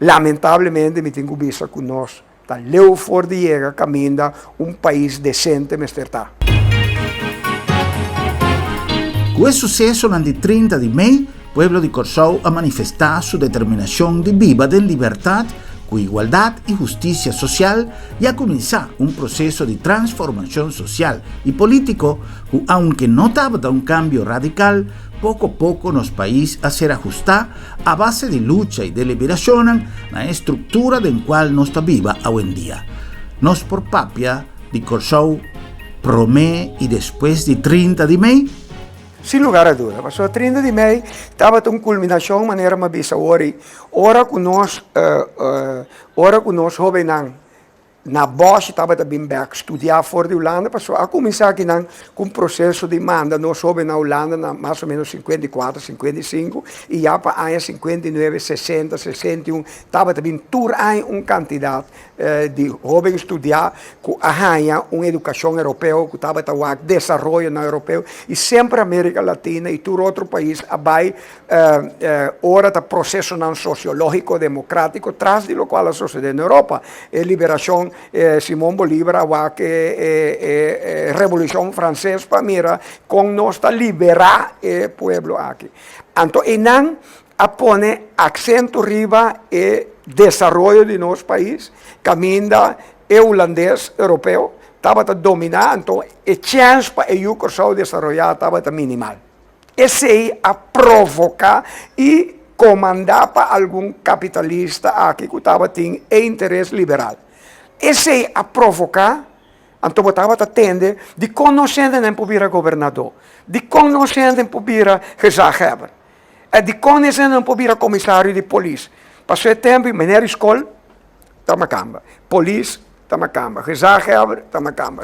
lamentablemente mi tin ku bisa ku nos Ta leu for di yega kaminda un pais desente mester ta. Ku e susesonan di 30 di mei, pueblo di Kòrsou a manifestá su determinashon di biba den libertat, ku igualdat i hustisia sosial i a kuminsá un proseso di transformashon sosial i polítiko ku aunke no tabata un kambio radikal, poko poko nos pais a ser ahustá A base di lucha i deliberashonnan na e struktura den kual nos ta biba awendia, nos por papia di Kòrsou promé i despues di 30 di mei? Sin lugar a duda, pasobra 30 di mei tabata un kulminashon, manera mi a bisa awor, i ora ku nos ora ku nos hóbennan Na Bosch tabata bin bek studia for di Hulanda pasobra a kuminsá akinan ku un proseso di manda nos hóben na Hulanda na mas o ménos 54, 55 i ya pa aña 59, 60, 61 tabata bin tur aña un kantidat di hóben studia ku a haña un edukashon europeo ku tabata wak desaroyonan europeo i semper Amerika Latina i tur otro pais a bai Ora ta procesonan sociologico democratico tras di locual a sucede na Europa. E liberacion, Simon Bolivar a wak e Revolucion Frances pa mira con nos ta libera e pueblo aki. Anto eynan a pone accento riba e desaroyo di nos pais caminda e Hulandes Europeo tabata domina, anto e chens pa e yu Corsou desaroya tabata minimal. Esei a provoká i komandá pa algun kapitalista aki ku tabatin e interes liberal. Esei a provoká, anto bo tabata tende, dikon nos hendenan por bira gobernadó? Dikon nos henden por bira gezaghebber? Dikon nos hendenan por bira komisario di polis? Pasobra e tempu meneer di skol ta makamba, polis ta makamba, gezaghebber ta makamba,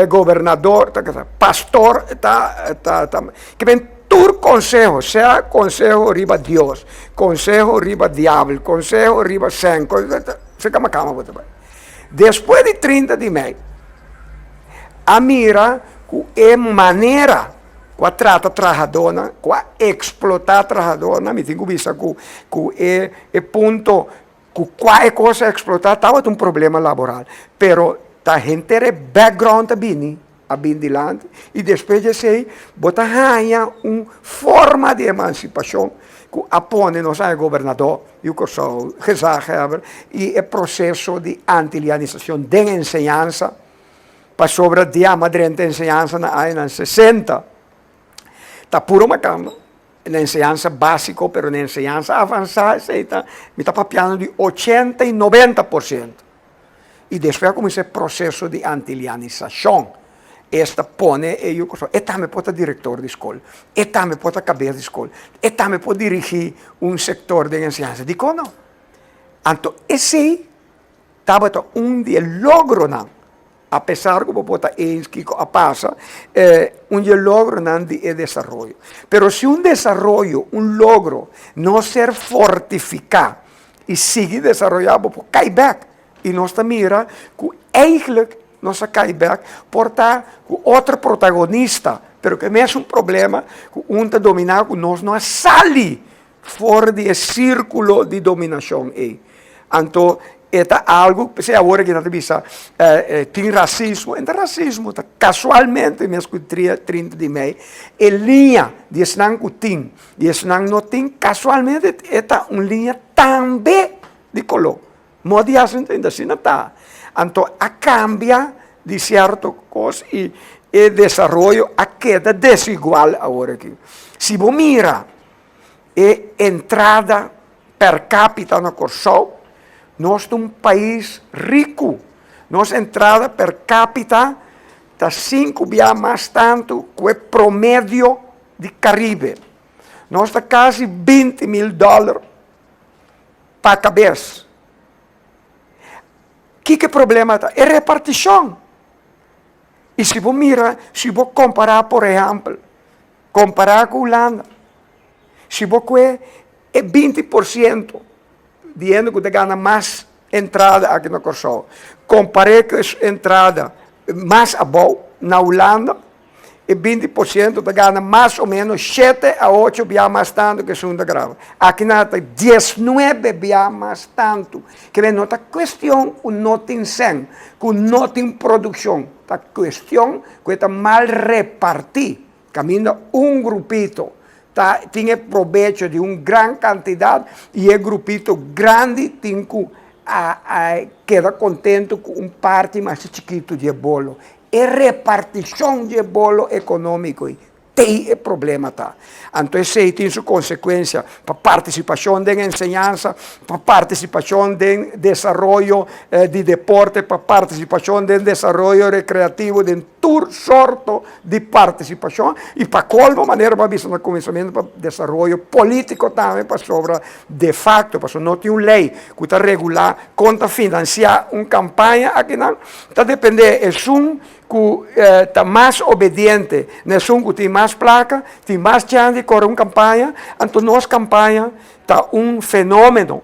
gobernador ta makamba, pastor ta ta ta ke men tur konseho, sea konseho riba Dios, konseho riba diabel, konseho riba sèn, se ka makamba bo ta bai. Despues di 30 di mei a mira ku e manera ku a trata trahadónan, ku a eksplotá trahadónan, mi tin ku bisa ku ku e e punto Ku kua e kos a eksplotá tabata un problema laboral, pero ta henter e background a bini, a bin dilanti i despues di esei bo ta haña un forma di emansipashon ku a pone nos haña gobernadó di Kòrsou, gezaghebber i e proseso di antilianisashon den enseñansa, pasobra diama drenta enseñansa na añanan 60 ta puro makamba. Na enseñansa básiko, pero na enseñansa avansá esei ta, mi ta papiando di ochenta i 90%. I despues a kuminsá e proseso di antilianisashon. Esta pone e yu kòrsou, e tambe por ta direktor di skol, e tambe por ta kabes di skol, e tambe por dirigí un sektor den enseñansa. Dikon no? Anto esei tabata un di e logronan. Apesar ku bo por ta eens kiko a pasa, un di e logronan di e desaroyo. Pero si un desaroyo, un logro, no ser fortifiká i sigui desaroyá, bo por kai bèk. I nos ta mira ku eigentlik nos a kai bèk, por ta ku otro protagonista, pero ku e mesun problema ku un ta dominá ku nos no a sali For di e sírkulo di dominashon ei. Anto e ta algu, p'esei awor aki nan ta bisa tin rasismo, e no ta rasismo, ta kasualmente mes ku 30 di mei e liña di esnan ku tin di esnan no tin kasualmente e ta un liña tambe di koló. Mo di hasi no ta asina ta. Anto a kambia di sierto kos i e desaroyo a keda desigual awor aki. Si bo mira E entrada per capita na Kòrsou, nos ta un pais riku. Nos entrada per capita ta sinku bia mas tantu ku e promedio di Karibe. Nos ta kasi 20.000 dòler pa kabes. Kiko e problema ta? E repartishon. I si bo mira, si bo kompará por ehèmpel, kompará ku Hulanda, si bo kue e 20% di hende ku ta gana mas entrada aki na Kòrsou, kompar'é ku e entrada mas abou na Hulanda, e 20% ta gana mas o ménos shete a ocho bia mas tantu ku esun ta graba. Aki nan ta 19 bia mas tantu. Ke no ta kuestion ku no tin sèn, ku no tin produkshon, ta kuestion ku e ta mal repartí. Kaminda un grupito ta tin e probecho di un gran kantidat i e grupito grandi tin ku a keda kontentu ku un parti mas chikitu di e bolo. E repartishon di e bolo ekonómiko ei t'ei e problema ta. Anto esei tin su konsekuensia pa partisipashon den enseñansa, pa partisipashon den desaroyo di deporte, pa partisipashon den desaroyo rekreativo, den tur sorto di partisipashon i pa kolmo manera bo a bisa na kuminsamentu pa desaroyo polítiko tambe pasobra de fakto pasobra no tin un lei ku ta regulá kon ta finansiá un kampaña akinan ta dependé esun ku ta mas obediente na esun ku tin mas plaka tin mas chèns di kore un kampaña anto nos kampaña ta un fenómeno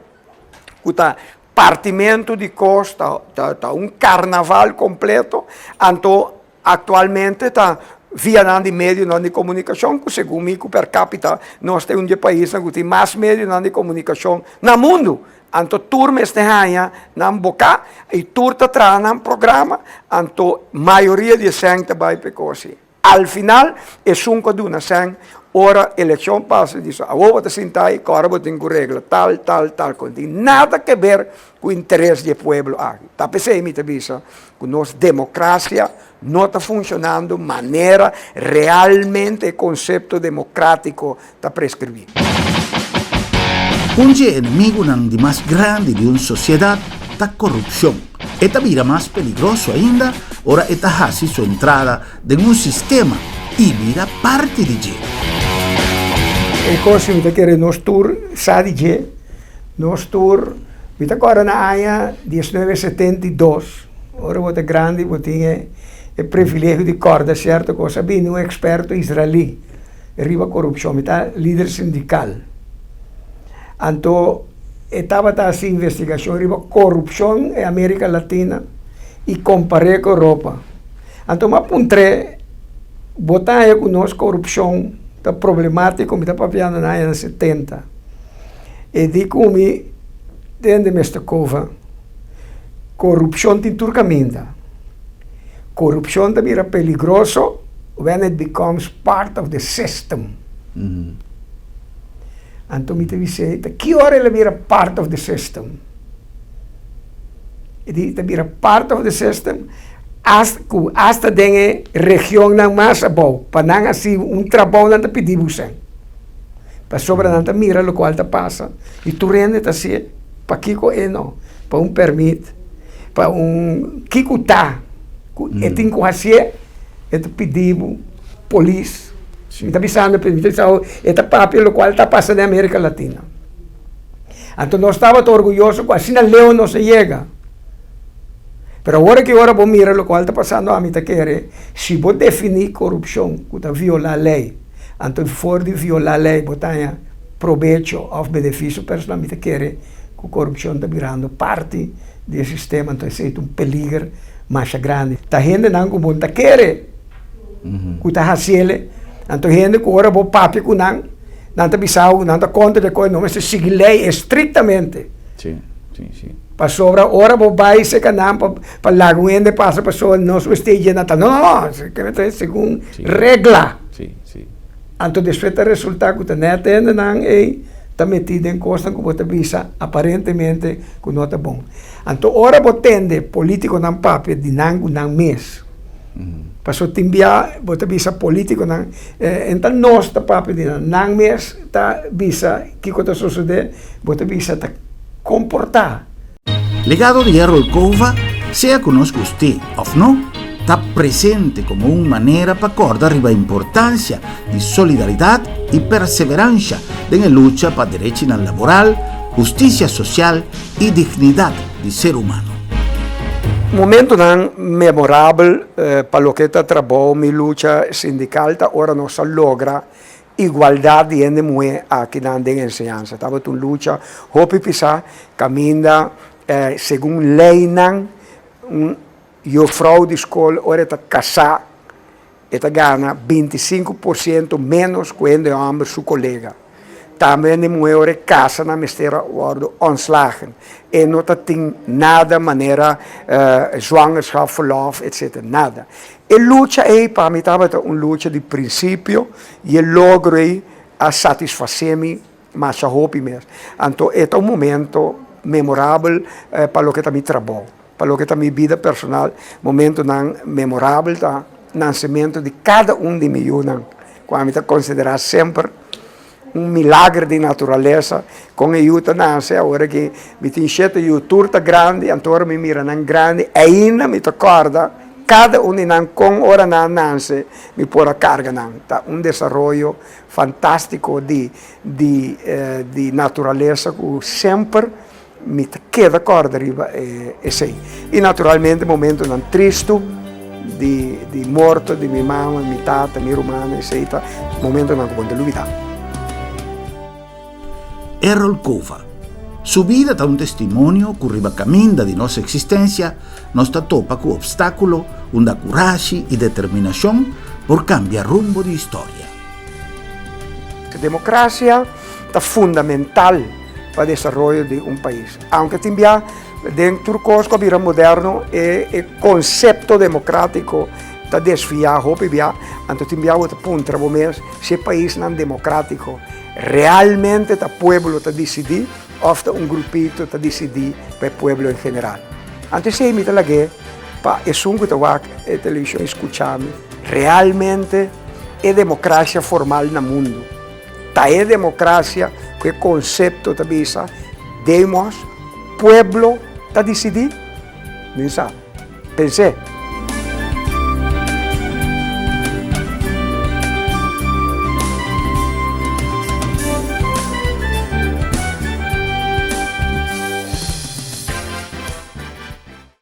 ku ta partimentu di kos ta un karnaval kompleto anto Aktualmente ta vianan di medionan di komunikashon ku segun mi ku per kapita nos ta un di e paisnan ku tin mas medionan di komunikashon na mundu. Anto tur mester haña nan boká i tur ta traha nan programa, anto mayoria di e sèn ta bai pa e kos ei. Al final esun ku a duna sèn ora elekshon pasa di awor bo ta sinta ei kòrda bo tin ku regla tal tal tal kos. No tin nada keber ku interes di e pueblo aki. Ta p'esei mi ta bisa ku nos demokrasia no ta funshonando manera realmente e konsepto demokrátiko ta preskribí. Un dje enemigunan di mas grandi di un sosiedat ta korupshon. E ta bira mas peligroso ainda ora e ta hasi su entrada den un sistema i bira parti di dje. E kos ku mi ta kere nos tur sa di dje. Nos tur, mi ta kòrda na aña 1972, ora bo ta grandi bo tin e e privilegio di kòrda sierto kos, a bini un eksperto israelí riba korupshon, mi ta lider sindikal. Anto e tabata hasi investigashon riba korupshon en Amerika Latina i kompar'é ku Europa. Anto mi a puntr'é, bo ta haña ku nos korupshon ta problemátiko? Mi ta papiando na añanan setenta. E di ku mi tende Mister Cova, korupshon tin tur kaminda. Korupshon ta bira peligroso when it becomes part of the system. Anto mi ta bis'é, ta ki ora el a bira part of the system? E di ta bira part of the system hasta ku hasta den e regionnan mas abou, pa nan hasi un trabou nan ta pidi bo sèn. Pasobra nan ta mira lokual ta pasa i tur hende ta hasié. Pakiko e no? Pa un pèrmit, pa un kiko ta ku e tin ku hasié, e ta pidi bo polis. Mi ta bisando, mi ta bisa e ta papia lokual ta pasa den Amerika Latina. Anto nos tabata orguyoso ku asina leu nos a yega. Pero awor aki ora bo mira lokual ta pasando ami ta kere si bo definí korupshon ku ta violá lei, Anto for di violá lei bo ta haña probecho òf benefisio personal, mi ta kere ku korupshon ta birando parti di e sistema, anto esei ta un peliger masha grandi. Ta hendenan ku bo no ta kere ku ta hasiel, anto hende ku ora bo papia ku nan, nan ta bisa bo ku nan ta kontra di e kos, no mester sigui lei estriktamente. Pasobra ora bo bai serka nan pa laga un hende pasa pasobra nos mester yena ta, no, no, no, segun regla. Anto despues ta resulta ku ta nèt hendenan ei ta metí den kosnan ku bo ta bisa aparentemente ku no ta bon. Anto ora bo tende polítikonan papia di nan ku nan mes, pasobra tin bia bo ta bisa polítikonan, en ta nos ta papia di nan, nan mes ta bisa kiko ta sosodé, bo ta bisa ta komportá. Legado di Errol Cova. Sea ku nos gust'é òf no, ta presente komo un manera pa kòrda riba importansia di solidaridat i perseveransha den e lucha pa derechinan laboral, hustisia sosial i dignidat di ser humano. Momentonan memorabel pa loke ta trabou mi lucha sindikal ta ora nos a logra igualdat di hende muhé akinan den enseñansa. Tabata un lucha hopi pisá kaminda segun leinan un yufrou di skol ora e ta kasá E ta gana 25% ménos ku hende hòmber su kolega. Tambe hende muhé ora e kasa nan mester a wòrdu ontslagen. E no ta tin nada manera zwangerschapverlof etcetera, nada. E lucha ei pa mi tabata un lucha di prinsipio i e logro ei a satisfasé mi masha hopi mes. Anto e ta un momento memorabel pa loke ta mi trabou. Pa loke ta mi bida personal, momentonan memorabel ta nansementu di kada un di mi yunan, ku ami ta konsiderá semper un milager di naturalesa. Kon e yu ta nase, awor ki mi tin shete yu, tur ta grandi, anto ora mi mira nan grandi, ainda mi ta kòrda kada un di nan kon ora nan a nase mi por a karga nan. Ta un desaroyo fantástiko di di naturalesa ku semper Mi ta keda kòrda riba esei. I naturalmente momentonan tristu di di morto di mi mama, mi tata, mi rumannan, esei ta momentonan ku bo no ta lubidá. Errol Cova su bida ta un testimonio ku riba kaminda di nos eksistensia nos ta topa ku opstákulo unda kurashi i determinashon por kambia rumbo di historia. Demokrasia ta fundamental pa desaroyo di un pais. Aunke tin bia den tur kos ku a bira moderno e e konsepto demokratiko ta desviá hopi bia, anto tin bia bo ta puntra bo mes si e paisnan demokratiko realmente ta pueblo ta disidí òf ta un grupito ta disidí pa e pueblo en general. Anto esei mi ta lag'é pa esun ku ta wak e televishon i skucha mi, realmente e demokrasia formal na mundu Ta e demokrasia ku e konsepto ta bisa demos, pueblo ta disidí? Mi sa. Pens'é.